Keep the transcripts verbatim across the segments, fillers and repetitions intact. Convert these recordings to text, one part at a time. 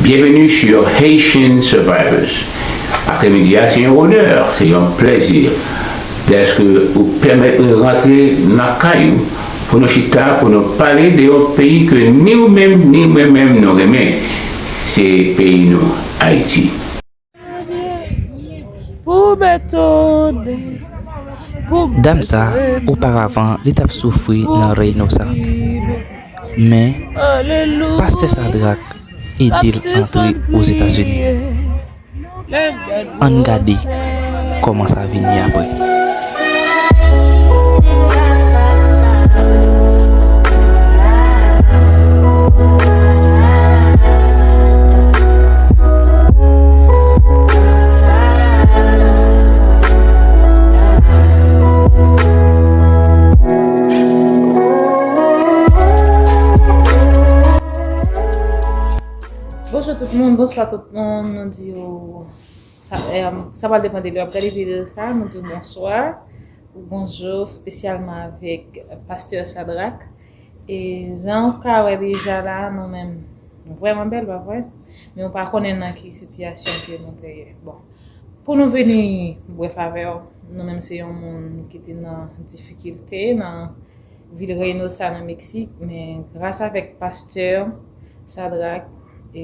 Bienvenue sur Haitian Survivors. Aprèmidi a, se yon onè, se yon plèzi dèske ou pèmèt nou rantre nan kay ou pou nou chita, pou nou pale de yon peyi ke ni ou menm, ni mwen menm nou renmen. Se peyi nou, Ayiti. Dam sa, oparavan, li t ap soufri nan Reynosa. Men, pastè Sadrak ede l antre Ozetazini. Ann gade kòman sa vini apre. Bonjou tout moun, bonswa tout moun, nou di w sa, sa pral depann de lè w ap gade videyo sa, nou di w bonswa ou bonjou, espesyalman avèk pastè Sadrak. E jan w ka wè deja la, nou menm, nou vrèman bèl, pa vre? Men w pa konnen nan ki sitiyasyon ke nou te ye. Bon, pou nou vini brèf avè w, nou menm se yon moun ki te nan difikilte, nan vil Reynosa nan Meksik, men gras avèk pastè Sadrak, e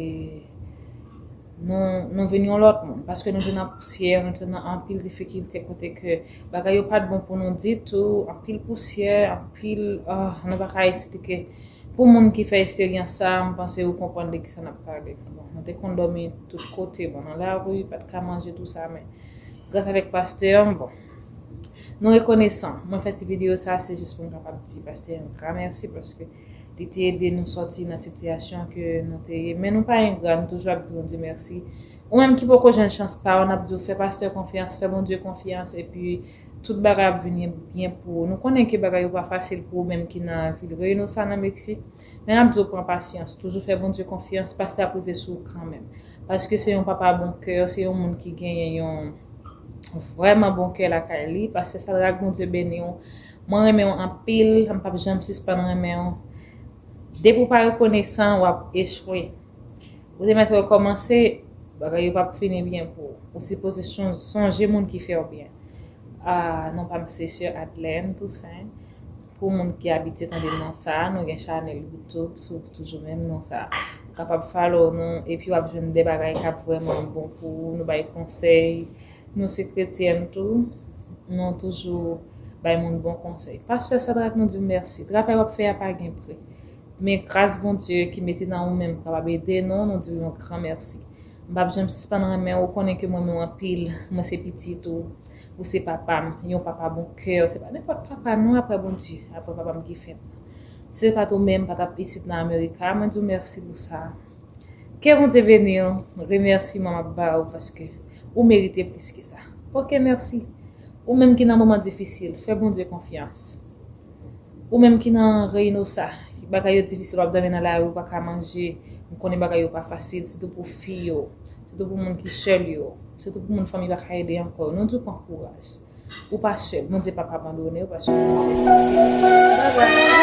nou, nou vin yon lòt moun, paske nou te nan pousyè, nou te nan anpil difikilte kote ke bagay yo pa t bon pou nou ditou, anpil pousyè, anpil, ah, nou pa ka eksplike. Pou moun ki fè eksperyans sa, m panse ou konprann de kisa n ap pale. Bon, nou te konn dòmi tout kote, bon, nan lari, pa t ka manje tou sa, men gras avèk pastè, bon, nou rekonesan. Mwen fè ti videyo sa, se jis pou m kapab di pastè yon gran mèsi, paske li te ede nou sòti nan sitiyasyon ke nou te ye. Men nou pa engra, nou toujou ap di Bondye mèsi. Ou menm ki poko jwenn chans pa w, n ap di w fè pastè konfyans, fè Bondye konfyans, epi tout bagay ap vini byen pou ou. Nou konnen ke bagay yo pa fasil pou ou menm ki nan vil Reynosa nan Meksik, men n ap di w pran pasyans, toujou fè Bondye konfyans, pastè ap rive sou ou kanmenm. Paske se yon papa bon kè, se yon moun ki genyen yon vrèman bon kè lakay li. Pastè Sadrak, Bondye beni w. Mwen renmen w anpil, m p ap janm sispann renmen w. Depi w pa rekonesan, w ap echwe. Ou te mèt rekòmanse, bagay yo p ap fini byen pou ou. Ou sipoze sonje moun ki fè w byen. Ah, non pa m se sè Adlène Toussaint. Pou moun ki abitye tande non sa, nou gen chanèl YouTube sou toujou menm non sa. Ou kapab follow nou, epi w ap jwenn de bagay k ap vrèman bon pou ou. Nou bay konsèy, nou se kretyèn tou, nou toujou bay moun bon konsèy. Pastè Sadrak, nou di w mèsi. Travay w ap fè a pa gen pri. Men gras Bondye ki mete nan ou menm kapab ede nou, nou di w yon gran mèsi. M p ap janm sispann renmen w, ou konnen ke m renmen w anpil, mwen se pitit ou, ou se papa m, yon papa bon kè, se pa nenpòt papa non, apre Bondye, apre papa m ki fè m. Si se pa t ou menm, m pa t ap isit nan Amerika, mwen di w mèsi pou sa. Ke Bondye beni w, remèsiman m ap ba ou paske ou merite plis ke sa. Oke, mèsi. Ou menm ki nan moman difisil, fè Bondye konfyans. Ou menm ki nan Reynosa, bagay yo difisil, w ap dòmi nan lari, ou pa ka manje, m konnen bagay yo pa fasil, sitou pou fi yo, sitou pou moun ki sèl yo, sitou pou moun fanmi pa ka ede ankò yo. Nou di w pran kouraj. Ou pa sèl, Bondye p ap abandone w paske Bondye pa fidèl. Babay.